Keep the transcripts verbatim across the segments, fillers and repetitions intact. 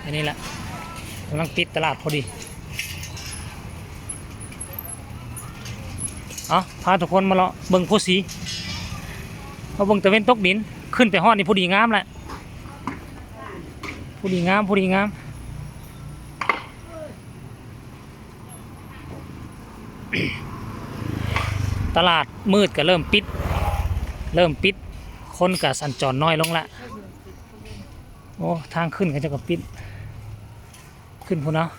อันนี้แหละ กำลังปิดตลาดพอดี เอาพาทุกคนมาเลาะเบิ่งภูสี มาเบิ่งตะเว็นตกดิน ขึ้นไปฮอดนี่พอดีงามแหละ พอดีงาม พอดีงาม ตลาดมืดก็เริ่มปิด เริ่มปิด คนก็สัญจรน้อยลงละ โอ้ ทางขึ้นเขาเจ้าก็ปิด ขึ้นพุ้นเนาะ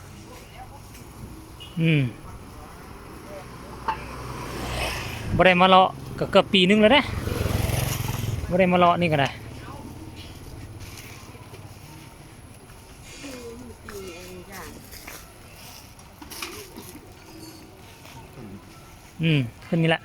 อืม บ่ได้มาเลาะก็เกือบปีหนึ่งแล้วเด้ บ่ได้มาเลาะนี่ก็ได้ อืม ขึ้นนี่แหละ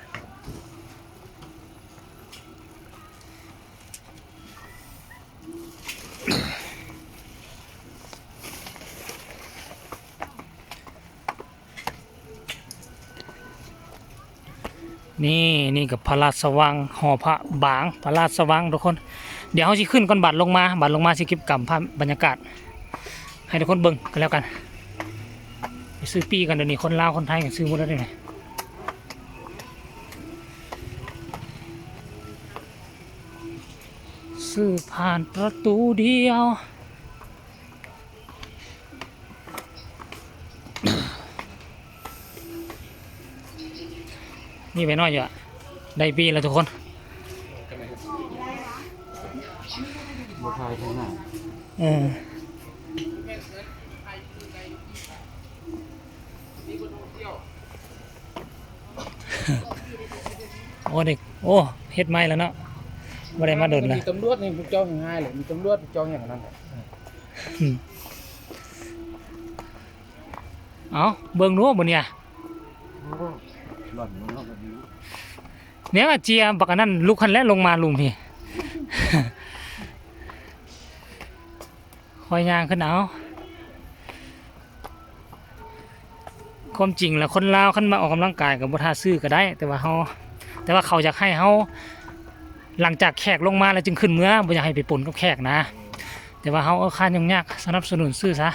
นี่ นี่ก็พระราชวัง หอพระบาง พระราชวังทุกคน เดี๋ยวเฮาสิขึ้นก่อน บัดลงมา บัดลงมาสิเก็บกำภาพบรรยากาศ ให้ทุกคนเบิ่งกันแล้วกัน ไปซื้อปี้กัน เดี๋ยวนี้คนลาวคนไทยกันซื้อหมดแล้วเดี๋ยวนี้ ซื้อผ่านประตูเดียว นี่ไปน้อยอยู่อะ ได้ปี้แล้วทุกคน บ่ทายข้างหน้า เออ โอ้ เด็ก โอ้ เฮ็ดใหม่แล้วเนาะ บ่ได้มาโดนแล้ว มีตำรวจนี่พวกเจ้าง่ายเลย มีตำรวจพวกเจ้าอย่างนั้นแหละ อืม เอา เบิ่งดูบ่เนี่ย โอ้ หล่อนมันเนาะ แบบนี้ เนี่ยเจียบักอันนั้นลุกหั้นแหละ ลงมาลุมพี่ ค่อยย่างขึ้นเอา ความจริงแล้วคนลาวคันมาออกกำลังกายก็บ่ท่าซื้อก็ได้ แต่ว่าเฮา แต่ว่าเขาอยากให้เฮา หลังจากแขกลงมาแล้วจึงขึ้นเมือ บ่อยากให้ไปปนกับแขกนะ แต่ว่าเฮา เออ ค่ายุ่งยาก สนับสนุนซื้อซะ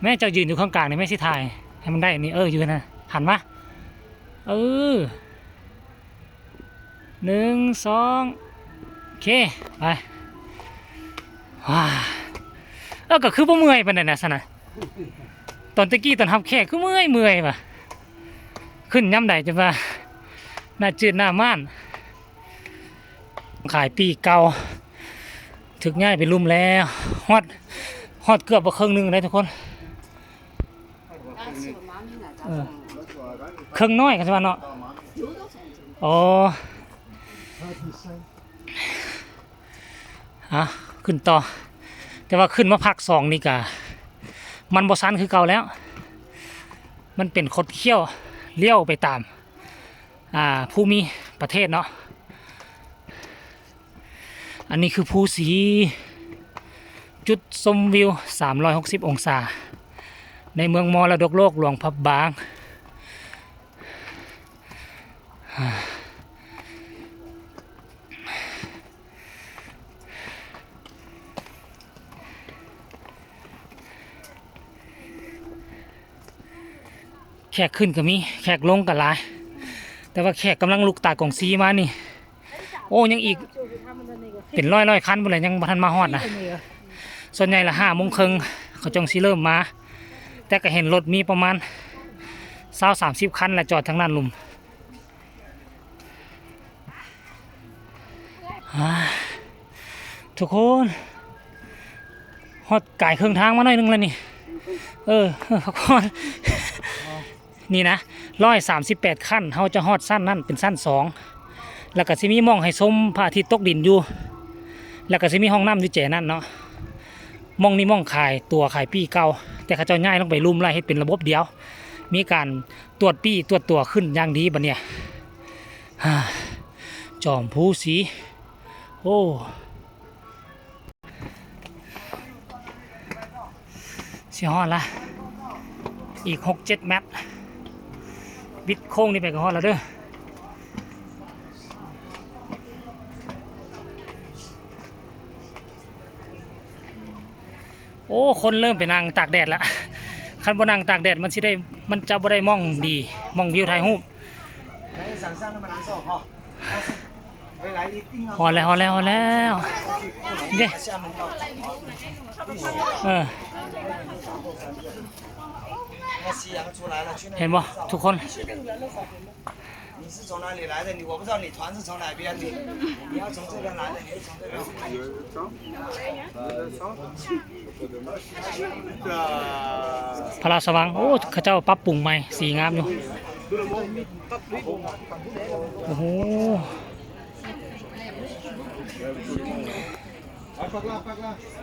แม่เจ้ายืนอยู่ข้างกลางนี่ แม่สิถ่ายให้มันได้นี่ เออ ยืนนะ หันมา เออ หนึ่ง สอง โอเค ไป ว้า เออ ก็คือบ่เมื่อยปานใดนะ ซั่นน่ะ ตอนตะกี้ตอนรับแขกคือเมื่อย เมื่อยว่ะ ขึ้นยามใดจะว่า หน้าจืดหน้าม่าน ขายปี้เก่า ถูกย้ายไปลุ่มแล้ว ฮอด ฮอดเกือบบ่ครึ่งหนึ่งแล้วทุกคน เออ ครึ่งน้อยก็สิว่าเนาะ อ๋อ อ่ะ ขึ้นต่อ แต่ว่าขึ้นมาภาคสองนี่กะ มันบ่ชันคือเก่าแล้ว มันเป็นคดเคี้ยว เลี้ยวไปตาม อ่า ภูมิประเทศเนาะ อันนี้คือภูสี จุดชมวิว สามร้อยหกสิบองศา ในเมืองมรดกโลกหลวงพระบาง แขกขึ้นก็มี แขกลงก็หลาย แต่ว่าแขกกำลังลุกตากองซีมานี่ โอ้ ยังอีกเป็นร้อยร้อยคันพุ้นแหละ ยังบ่ทันมาฮอดนะ ส่วนใหญ่ละห้าโมงครึ่งเขาจั่งสิเริ่มมา แต่ก็เห็นรถมีประมาณซาวสามสิบคันแหละ จอดทางด้านลุ่ม อ่า ทุกคน ฮอดกายครึ่งทางมาหน่อยหนึ่งแล้วนี่ เออ เออ พักผ่อน นี่นะ ร้อยสามสิบแปดขั้น เฮาจะฮอดชั้นนั่นเป็นชั้นสอง แล้วก็สิมีหม่องให้ชมพระอาทิตย์ตกดินอยู่ แล้วก็สิมีห้องน้ำอยู่แจนั่นเนาะ หม่องนี้หม่องขายตั๋วขายปี้เก่า แต่เขาเจ้าย้ายลงไปลุ่มแล้วเฮ็ดเป็นระบบเดียว มีการตรวจปี้ตรวจตั๋วขึ้นอย่างดีบัดเนี่ย ฮ่า จอมภูสี โอ้ สิฮอดละ อีกหกเจ็ดแมตช์ บิดโค้งนี่ไปก็ฮอดแล้วเด้อ โอ้ คนเริ่มไปนั่งตากแดดละ คันบ่นั่งตากแดดมันสิได้ มันจะบ่ได้มองดี มองวิวถ่ายรูป ฮอดแล้ว ฮอดแล้ว ฮอดแล้ว เด้ เออ เห็นบ่ทุกคน 你是从哪里来的？你，我不知道你团是从哪边的。你要从这边来的，你就从这边。 พระราชวัง โอ้ เขาเจ้าปรับปรุงใหม่ สีงามอยู่ โอ้โห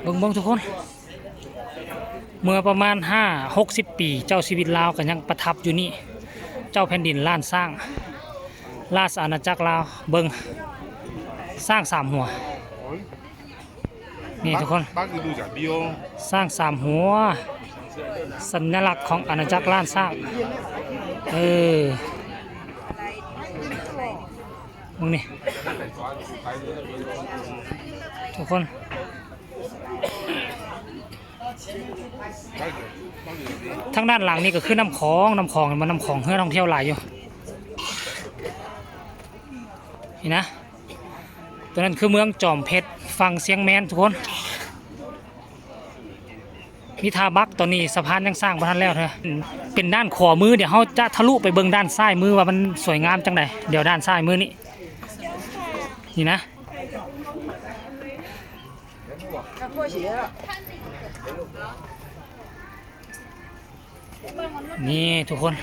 เบิ่งเบิ่งทุกคน เมื่อประมาณห้าหกสิบปี เจ้าชีวิตลาวก็ยังประทับอยู่นี่ เจ้าแผ่นดินล้านช้าง ราชอาณาจักรลาว เบิ่ง ช้างสามหัว นี่ทุกคน ช้างสามหัว สัญลักษณ์ของอาณาจักรล้านช้าง เออ มึงนี่ ทุกคน ทางด้านหลังนี่ก็คือน้ำของ น้ำของ มันน้ำของ เฮือท่องเที่ยวหลายอยู่ นี่นะ ตัวนั้นคือเมืองจอมเพชร ฝั่งเชียงแมนทุกคน มีท่าบัก ตอนนี้สะพานยังสร้างบ่ทันแล้วเด้อ เป็นด้านขวามือ เดี๋ยวเราจะทะลุไปเบิ่งด้านซ้ายมือว่ามันสวยงามจังใด เดี๋ยวด้านซ้ายมือนี่ นี่นะ นี่ทุกคน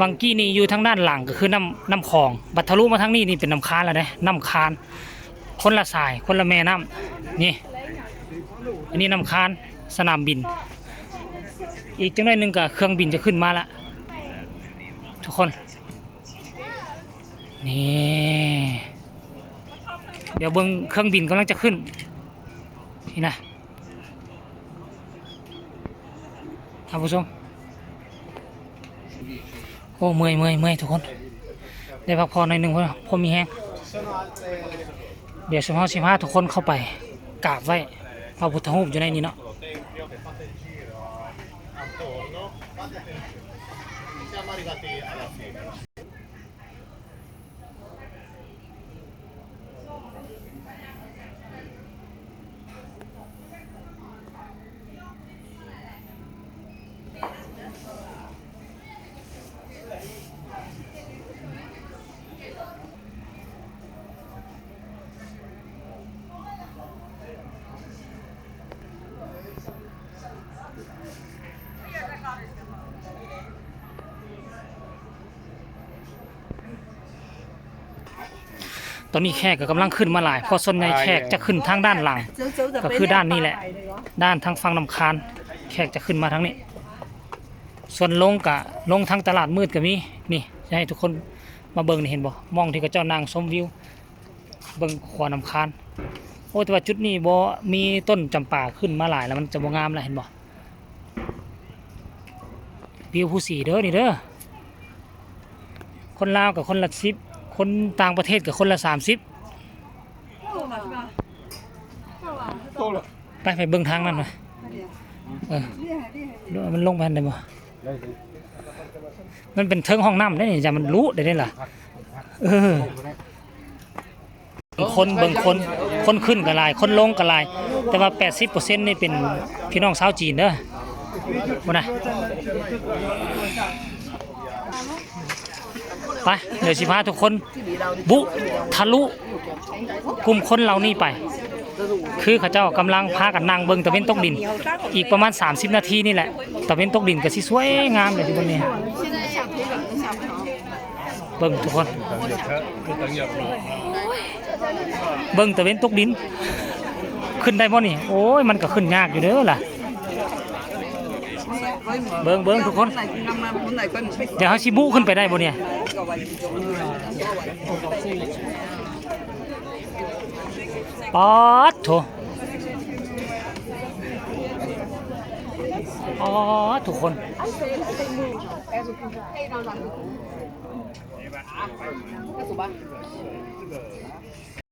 วังกี้นี่อยู่ทางด้านหลังก็คือน้ำ น้ำของ บัดทะลุมาทางนี้นี่เป็นน้ำคานแล้วเด้ น้ำคาน คนละสาย คนละแม่น้ำ นี่ อันนี้น้ำคาน สนามบิน อีกจังหน่อยหนึ่งก็เครื่องบินจะขึ้นมาละ ทุกคน นี่ เดี๋ยวเบิ่งเครื่องบินกำลังจะขึ้น นี่นะ ท่านผู้ชม โอ้ เมื่อย เมื่อย เมื่อยทุกคน ได้พักผ่อนหน่อยหนึ่งพอ พอมีแฮง เดี๋ยวสิพา สิพาทุกคนเข้าไปกราบไหว้พระพุทธรูปอยู่ในนี้เนาะ ตอนนี้แขกก็กำลังขึ้นมาหลาย เพราะส่วนใหญ่แขกจะขึ้นทางด้านหลัง ก็คือด้านนี้แหละ ด้านทางฝั่งน้ำคาน แขกจะขึ้นมาทางนี้ ส่วนลงก็ลงทางตลาดมืดก็มี นี่ จะให้ทุกคนมาเบิ่งนี่ เห็นบ่ หม่องที่เขาเจ้านั่งชมวิว เบิ่งขวาน้ำคาน โอ้ แต่ว่าจุดนี้บ่มีต้นจำปาขึ้นมาหลายแล้ว มันจะบ่งามแล้ว เห็นบ่ วิวภูสีเด้อนี่เด้อ คนลาวก็คนละสิบ คนต่างประเทศก็คนละสามสิบ ไป ไปเบิ่งทางนั้นมา เออ ดูมันลงไปทางใดบ่ มันเป็นเทิงห้องน้ำได้นี่ อย่ามันรู้ได้นี่ล่ะ เออ คน เบิ่งคน คนขึ้นก็หลาย คนลงก็หลาย แต่ว่าแปดสิบเปอร์เซ็นต์นี่เป็นพี่น้องชาวจีนเด้อ บ่นะ ไป เดี๋ยวสิพาทุกคนบุทะลุกลุ่มคนเหล่านี้ไป คือเขาเจ้ากำลังพากันนั่งเบิ่งตะเว็นตกดิน อีกประมาณสามสิบนาทีนี่แหละ ตะเว็นตกดินก็สิสวยงามเลยที่บนนี้ เบิ่งทุกคน เบิ่งตะเว็นตกดิน ขึ้นได้บ่นี่ โอ้ย มันก็ขึ้นยากอยู่เด้อล่ะ เบิ่ง เบิ่งทุกคน เดี๋ยวเฮาสิบุขึ้นไปได้บ่เนี่ย ป๊าดโถ ป๊าดทุกคน เ